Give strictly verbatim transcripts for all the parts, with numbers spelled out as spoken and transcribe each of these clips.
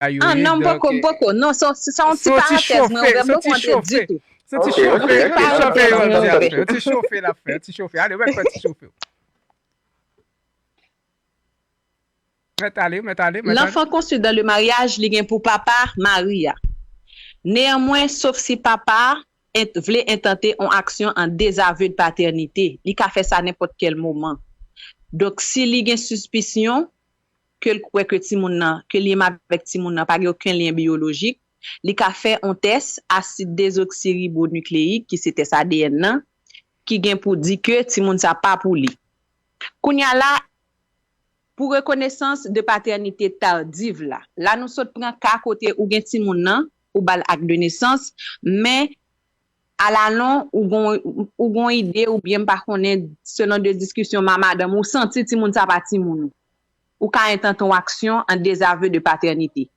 Ah non, m poko, m poko. Non, se yon ti parantèz, mwen, mwen poko antre ditou. Se yon ti chofe, se yon ti chofe, yon ti chofe l ap fè, yon ti chofe l ap fè, yon ti chofe. Ale, mèt fè ti chofe. Mèt ale, mèt ale, mèt ale. L'enfant conçu dans le mariage, li gen pou papa mari a. Neyanmwen, sof si papa a ent- vle entante yon aksyon an dezave de patènite, li ka fè sa nenpòt kèl moman. Donk, si li gen sispisyon ke l kwè ke timoun nan, ke lyen m avèk timoun nan pa gen okenn lyen biyolojik, li ka fè yon tès asid dezoksiribonikleyik, ki se tès A D N nan, ki gen pou di ke timoun sa pa pou li. Kounye a la, pou rekonesans de patènite tardiv la, la nou sot pran ka kote ou gen timoun nan, ou ba l ak de nesans, men alalon, ou gon, ou gon ide, oubyen m pa konnen, selon de diskisyon ma madanm, ou santi timoun sa pa timoun ou. Ou ka entante yon aksyon an dezave de patènite.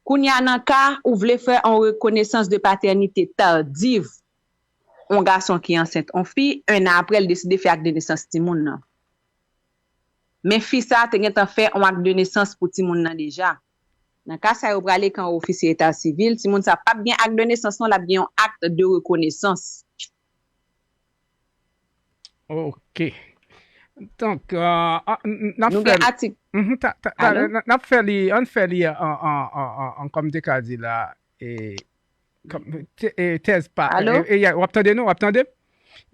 Kounye a, nan ka ou vle fè yon rekonesans de patènite tardiv, yon gason ki ansent yon fi, en an apre, l deside fè ak de nesans timoun nan. Men fi sa te gentan fè yon ak de nesans pou timoun nan deja. Nan ka sa, yo prale kan ofisye eta sivil, timoun sa p ap gen ak de nesans non, l ap gen yon akt de rekonesans. Ok. Donk, n ap fè li. N ap fè li, ann fè li an, an, an, an, an, kòm te ka di la, e, kòm, te- e, tèz pa. Alo? E, e, w ap tande nou? W ap tande?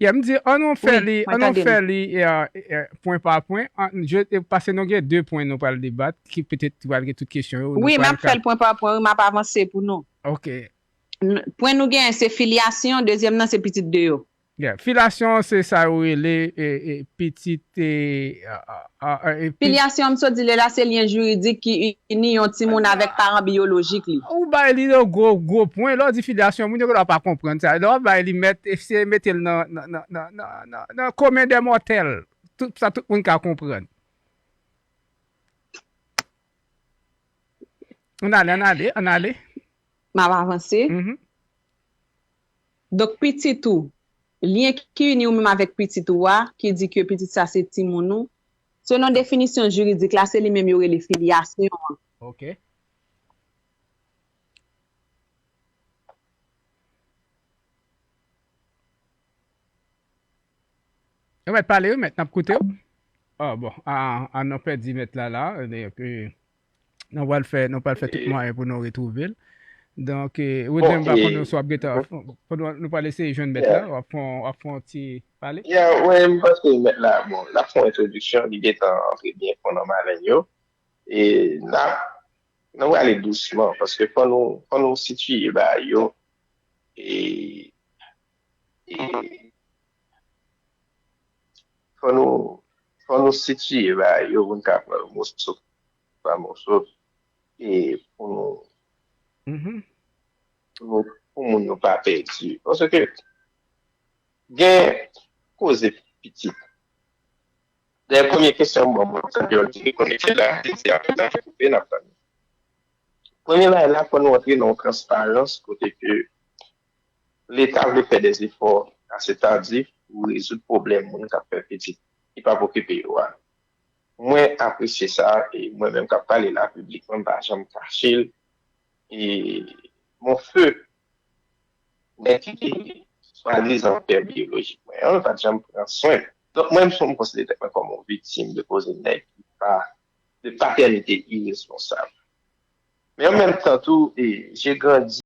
Yeah, m di, ann nou fè Wi, li, mwen ann nou tande fè nou. li, e, e, e, pwen pa pwen. Ann, je, e, paske nou gen de pwen nou pral debat, ki petèt pral gen tout kesyon yo. Nou Wi, m pral ap ka- fè l pwen pa pwen, wi, m ap avanse pou nou. Ok. N- Pwen nou genyen, se filyasyon, dezyèm nan, se pitit deyò. Yeah. Filyasyon se sa yo rele e, e, pitit e, a, a, a, e, pi- Filyasyon, m sot di lè la, se lyen jiridik ki ini yon timoun avèk paran biyolojik li. Ou bay li yon gwo, gwo pwen. Lè w di filyasyon, moun yo gendwa pa konprann sa. Lè w bay li mèt, eseye mete l nan, nan, nan, nan, nan, nan, nan komen dè mòtèl. Tout sa, tout moun ka konprann. Ann ale, ann ale, ann ale. M ap avanse. Mhm. Donk, pitit ou, lyen ki ini ou menm avèk pitit ou a, ki di ke pitit sa se timoun ou, selon definisyon jiridik la, se li menm yo rele filyasyon an. Ok. Ou mèt pale, wi, mèt, n ap koute w. Ah, bon, a, a, nou pèdi mèt la, la, e, e, nou pral fè, nou pral fè tout mwayen pou nou retwouve l. Donk, e, Woodley, m pa konnen si w ap gentan, pandan nou pral eseye jwenn mèt la, w ap fè, w ap fè yon ti pale. Yeah, wi, m panse mèt la, bon, l ap fè yon entwodiksyon, li gentan antre byen fon nan malen yo. E n ap, nou prale dousman, paske fò nou, fò nou sitiye bagay yo, e, e, fò nou, fò nou sitiye bagay yo pou n ka pran moso pa moso, e pou nou, pou nou, pou moun yo pa pèdi. Paske gen koze pitit. Dayè, premye kesyon m ban mwen, sa ke yo di, konekte la, li di apre sa, fè koupe, n ap tann. Premye bagay la, fò nou antre nan yon transparans kote ke Leta vle fè dèzefò ase tadif pou rezoud pwoblèm moun k ap fè pitit ki p ap okipe yo a. Mwen apresye sa, e mwen menm k ap pale la piblikman, m pa janm kache l. E mon feu, nèg ki te swadizan pè biyolojik mwen an, pa t janm pran swen m. Donk, mwen menm, m konsidere tèt mwen kòm yon viktim de koze nèg ki pa, de patènite iresponsab. Men an menm tan tou, e, j'ai grandi